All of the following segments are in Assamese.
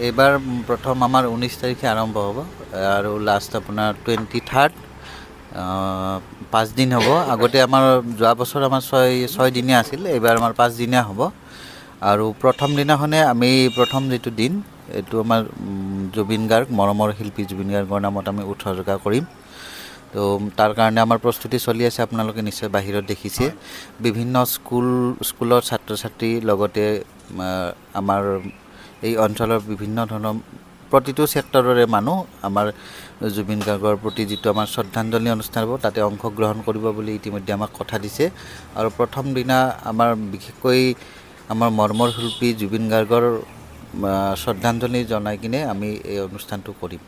এইবাৰ প্ৰথম আমাৰ 19 তাৰিখে আৰম্ভ হ'ব আৰু লাষ্ট আপোনাৰ 23, 5 দিন হ'ব। আগতে আমাৰ যোৱা বছৰ আমাৰ ছয়দিনীয়া আছিল, এইবাৰ আমাৰ 5দিনীয়া হ'ব। আৰু প্ৰথম দিনাখনে আমি প্ৰথম যিটো দিন, এইটো আমাৰ জুবিন গাৰ্গ, মৰমৰ শিল্পী জুবিন গাৰ্গৰ নামত আমি উৎসৰ্গা কৰিম। তো তাৰ কাৰণে আমাৰ প্ৰস্তুতি চলি আছে। আপোনালোকে নিশ্চয় বাহিৰত দেখিছে, বিভিন্ন স্কুলৰ ছাত্ৰ ছাত্ৰী, লগতে আমাৰ এই অঞ্চলৰ বিভিন্ন ধৰণৰ প্ৰতিটো ছেক্টৰৰে মানুহ আমাৰ জুবিন গাৰ্গৰ প্ৰতি যিটো আমাৰ শ্ৰদ্ধাঞ্জলি অনুষ্ঠান হ'ব, তাতে অংশগ্ৰহণ কৰিব বুলি ইতিমধ্যে আমাক কথা দিছে। আৰু প্ৰথম দিনা আমাৰ বিশেষকৈ আমাৰ মৰমৰ শিল্পী জুবিন গাৰ্গৰ শ্ৰদ্ধাঞ্জলি জনাই কিনে আমি এই অনুষ্ঠানটো কৰিম।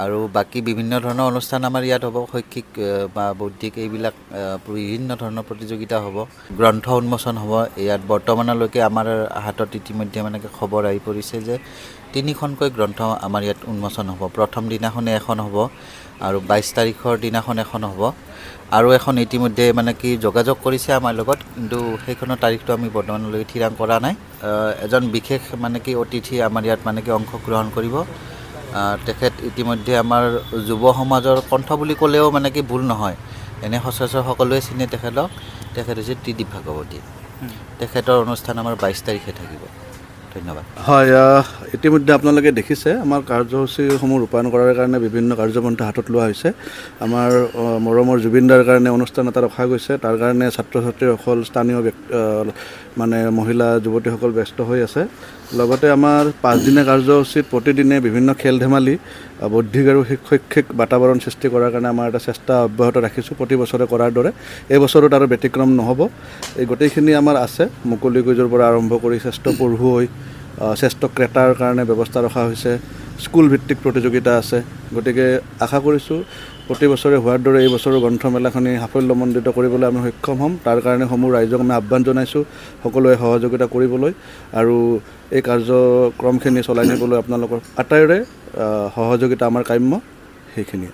আৰু বাকী বিভিন্ন ধৰণৰ অনুষ্ঠান আমাৰ ইয়াত হ'ব, শৈক্ষিক বা বৌদ্ধিক এইবিলাক বিভিন্ন ধৰণৰ প্ৰতিযোগিতা হ'ব, গ্ৰন্থ উন্মোচন হ'ব ইয়াত। বৰ্তমানলৈকে আমাৰ হাতত ইতিমধ্যে মানে খবৰ আহি পৰিছে যে তিনিখনকৈ গ্ৰন্থ আমাৰ ইয়াত উন্মোচন হ'ব। প্ৰথম দিনাখনে এখন হ'ব আৰু 22 তাৰিখৰ দিনাখন এখন হ'ব আৰু এখন ইতিমধ্যে মানে কি যোগাযোগ কৰিছে আমাৰ লগত, কিন্তু সেইখনৰ তাৰিখটো আমি বৰ্তমানলৈকে থিৰাং কৰা নাই। এজন বিশেষ মানে কি অতিথি আমাৰ ইয়াত মানে কি অংশগ্ৰহণ কৰিব। তেখেত ইতিমধ্যে আমাৰ যুৱ সমাজৰ কণ্ঠ বুলি ক'লেও মানে কি ভুল নহয়, এনে সচৰাচৰ সকলোৱে চিনে তেখেতক। তেখেত হৈছে ত্ৰিদীপ ভাগৱতী। তেখেতৰ অনুষ্ঠান আমাৰ 22 তাৰিখে থাকিব। ধন্যবাদ। হয়, ইতিমধ্যে আপোনালোকে দেখিছে আমাৰ কাৰ্যসূচীসমূহ ৰূপায়ণ কৰাৰ কাৰণে বিভিন্ন কাৰ্যপন্থা হাতত লোৱা হৈছে। আমাৰ মৰমৰ জুবিনদাৰ কাৰণে অনুষ্ঠান এটা ৰখা গৈছে, তাৰ কাৰণে ছাত্ৰ ছাত্ৰীসকল, স্থানীয় মানে মহিলা যুৱতীসকল ব্যস্ত হৈ আছে। লগতে আমাৰ 5দিনীয়া কাৰ্যসূচীত প্ৰতিদিনে বিভিন্ন খেল ধেমালি, বৌদ্ধিক আৰু শৈক্ষিক বাতাবৰণ সৃষ্টি কৰাৰ কাৰণে আমাৰ এটা চেষ্টা অব্যাহত ৰাখিছোঁ প্ৰতি বছৰে কৰাৰ দৰে। এই বছৰো তাৰ ব্যতিক্ৰম নহ'ব। এই গোটেইখিনি আমাৰ আছে, মুকলি কুইজৰ পৰা আৰম্ভ কৰি শ্ৰেষ্ঠ পঢ়ুৱৈ, শ্ৰেষ্ঠ ক্ৰেতাৰ কাৰণে ব্যৱস্থা ৰখা হৈছে, স্কুল ভিত্তিক প্ৰতিযোগিতা আছে। গতিকে আশা কৰিছোঁ প্ৰতি বছৰে হোৱাৰ দৰে এই বছৰো গ্ৰন্থমেলাখনি সাফল্যমণ্ডিত কৰিবলৈ আমি সক্ষম হ'ম। তাৰ কাৰণে সমূহ ৰাইজক আমি আহ্বান জনাইছোঁ সকলোৱে সহযোগিতা কৰিবলৈ আৰু এই কাৰ্যক্ৰমখিনি চলাই নিবলৈ আপোনালোকৰ আটাইৰে সহযোগিতা আমাৰ কাম্য। সেইখিনিয়ে।